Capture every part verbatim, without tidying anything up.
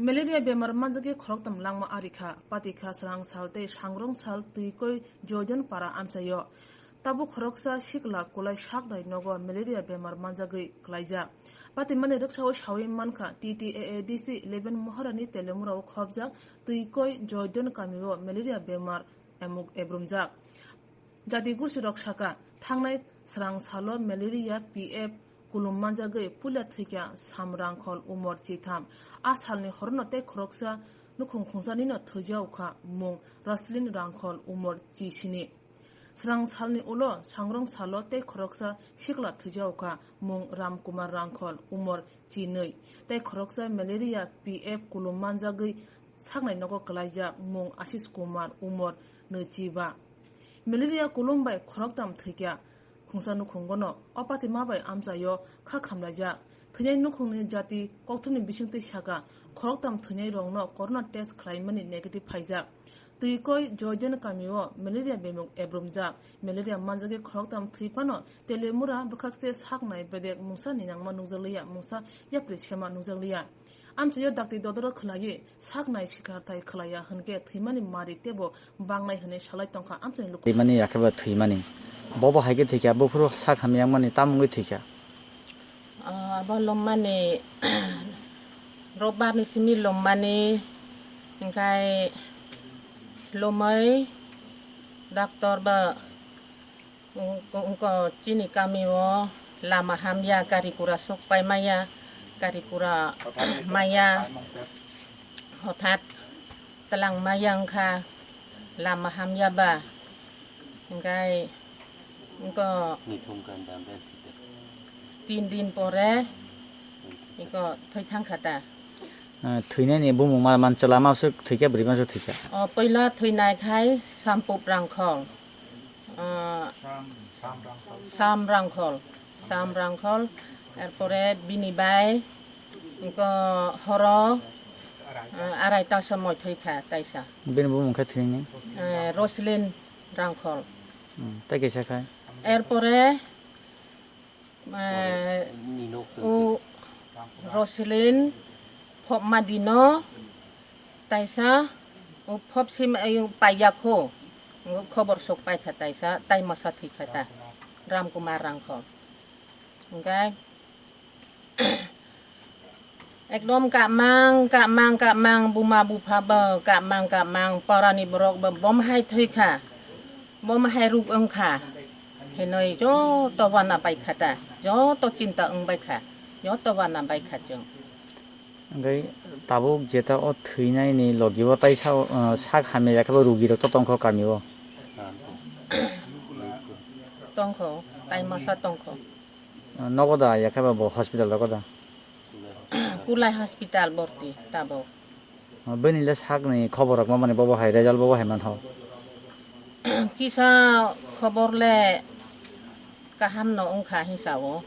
Malaria bemar manjagwi khoroktham langma arikha, patikha srang sal tei sangrong sal twi koi Joydon para amchaio. Tabuk khoroksa sikla kulai saknai nogo malaria bemar manjagwi klaijak. Patimani rwksao sawi mankha, T T A A D C eleven Moharani Telemurao khobjak twi koi Joydon kamio malaria bemar emuk ebrumjak. Jati gusirok saka, thangnai srang salo malaria P F kulum manjagwi puila thwikha Sam Rangkhol umor chitham. A salni horono tei khoroksa nukhung khungsanino thwijaokha mung Roslin Rangkhol umor chisini. Srang salni ulo sangrong salo tei khoroksa sikla thwijaokha mung Ram Kumar Rangkhol umor chinwi tei khoroksa malaria P F kulum manjagwi saknai nogo kwlaijak mung Ashish Kumar umor nwichiba. Malaria kulum bai khoroktham thwikha khungsa nukhungono o patima bai amchaio kha khamlaijak. Thwinai nukhungni jati kokthumni bisingtwi saka, khoroktham thwinairokno corona test khlaimani negative phaijak. Twi koi Joyden kamio malaria bemuk ebrumjak. Malaria manjagwi khoroktham thwi phano Telemura bwkhakse saknai bedek mungsa ninangma nukjakliya, mungsa yapri sema nukjakliya. Amchaio dakti dodoro khwlaiwi saknai sikarthai khwlaiya hwnkhe thwimani mari teibo bangnai hwnwi salai tongkha amchaini luku. Thwimani, yakhe ba thwimani. Bobo hai khe thwikha, buphuru sak hamya wngmani, tamo wngwi thwikha? Ah, abo lommani, rokbarni simi lommani, hwnkhe lomwi doctor ba Wng-, wngkha chini kamio lama hamya, gari gura sok pai maya, gari gura maya, hothat tlang maya wngkha, lama hamya ba, hwnkhe wngkha tin din pore wngkha thwi thangkha ta. Ah, thwinani bumung ma-, manchwla ma swk thwikha, bwrwi ma swk thwikha? O, puila thwinai khai Sampuk Rangkhol. Ah, Sam Rangkhol. Sam Rangkhol. Erpore bini bai, wngkha horo, ah, arai ta somoi thwikha taisa. Bini bumung khe thwinani? Eh, Roslin Rangkhol. Hmm, tei kaisa khai? Erpore Eh, u Roselin phopma dino taisa u phopsim, eh, paiya kho, khobor sok paikha taisa, tai masa thwikha ta, Ramkumar Rangkhol. Hwnkhe Ekdom kamang, kamang, kamang, buma bupha bo kamang, kamang, parani borok bo bom hai thwikha, bom hai ruk wngkha, hinwi joto wana baikha ta, joto chinta wng baikha, joto wana baikha chwng. Hwnkhe tabuk jeta o thwinaini logi o tai sa, o, sak hamya ya khe bo rugi rok to tongkho kami o? Tongkho, tai masa tongkho. Nogo da, ya khe ba bo hospital rogo da? Kulai hospital borti tabuk. Bini le sakni khobor rok mamani bobo hai result bobo hai man ho? Kisa khobor le kaham no wngkha hinsa o.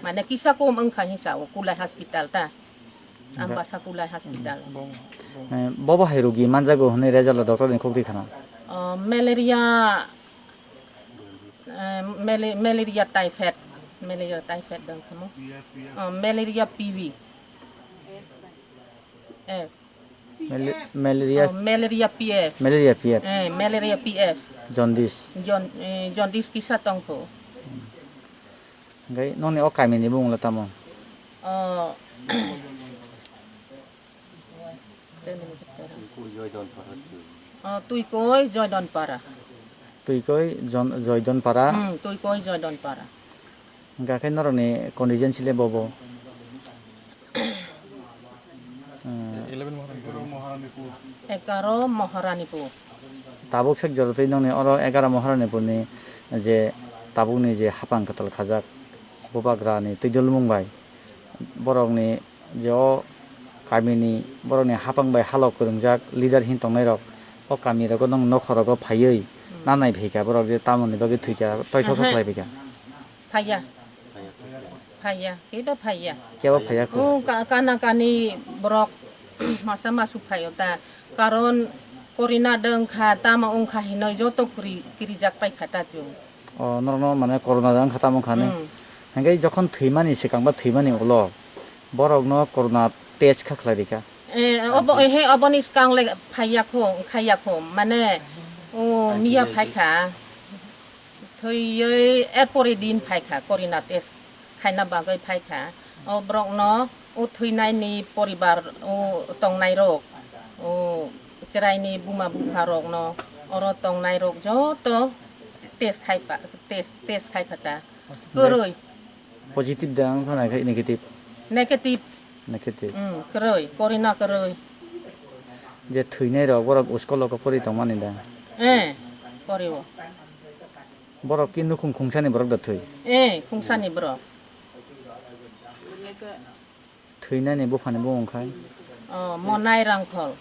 Mane kisa kom wngkha hinsa o Kulai hospital ta. Ambasa Kulai hospital. Eh, bobo hai rugi manjago hwnwi result o doctor ni khukti khana? Oh, malaria Eh, male-, malaria typhoid, malaria typhoid dong kamo. Oh, malaria P V. Eh. Male-, malaria, oh, malaria P F. Malaria P F. Eh, malaria P F. Jaundice. Jon-, eh, jaundice kisa tongkho. Hwnkhe noni o kamini bumung le tamo? Oh. Oh, Tuikoi Joydonpara. Tuikoi Jon-, Joydonpara? Hmm, Tuikoi Joydonpara. Hwnkha khe norokni condition sile bobo? Hmm. Ekaro Moharanipur. Tabuk sek jora twi nongni oro egaro Moharanipurni je tabukni je hapang kwtal khajak, bubagrani twidulmung bai borokni je o kamini borokni hapang bai halok kwrwngjak leader hin tongnairok o kamirogo nwng nokhorogo phaiwi nanai phaikha, borok je tamoni bagwi thwikha, toisa Aha. khlai phaikha. Phaiya. Phaiya. Kebo phaiya. Kebo phaiya kho. O ka-, kana kani borok masa masu phaio ta. Karon corona de wngkha, tamo wngkha hinoi joto kri-, kirijak paikha ta chwng. O, norokno mane corona de wngkha tamo wngkha ni? Hmm. Hingke jokhon thwimani swkang ba thwimani ulo borokno corona test kha khlai rikha. Eh, obo, he, oboni skang le phaiya kho, khaiya kho, mane, o, miya phai kha. Thwiwi erpore din phai kha, corona test khaina bagwi phai kha. O borokno, o thwinaini poribar, o tongnai rok, o chwraini buma bupha rokno, oro tongnai rok joto test khai pa, test, test khai pha ta. Kwrwi. Positive da wng kha na khe negative? Negative. Negative. Hmm, kwrwi, corona kwrwi. Je thwinai rok borok school o pori tongmani da? Eh, pori o. Borok ki nukhung khungsani borok da thwi? Eh, khungsani borok. Thwinani buphani bumung khai? Oh, Monai Rangkhol.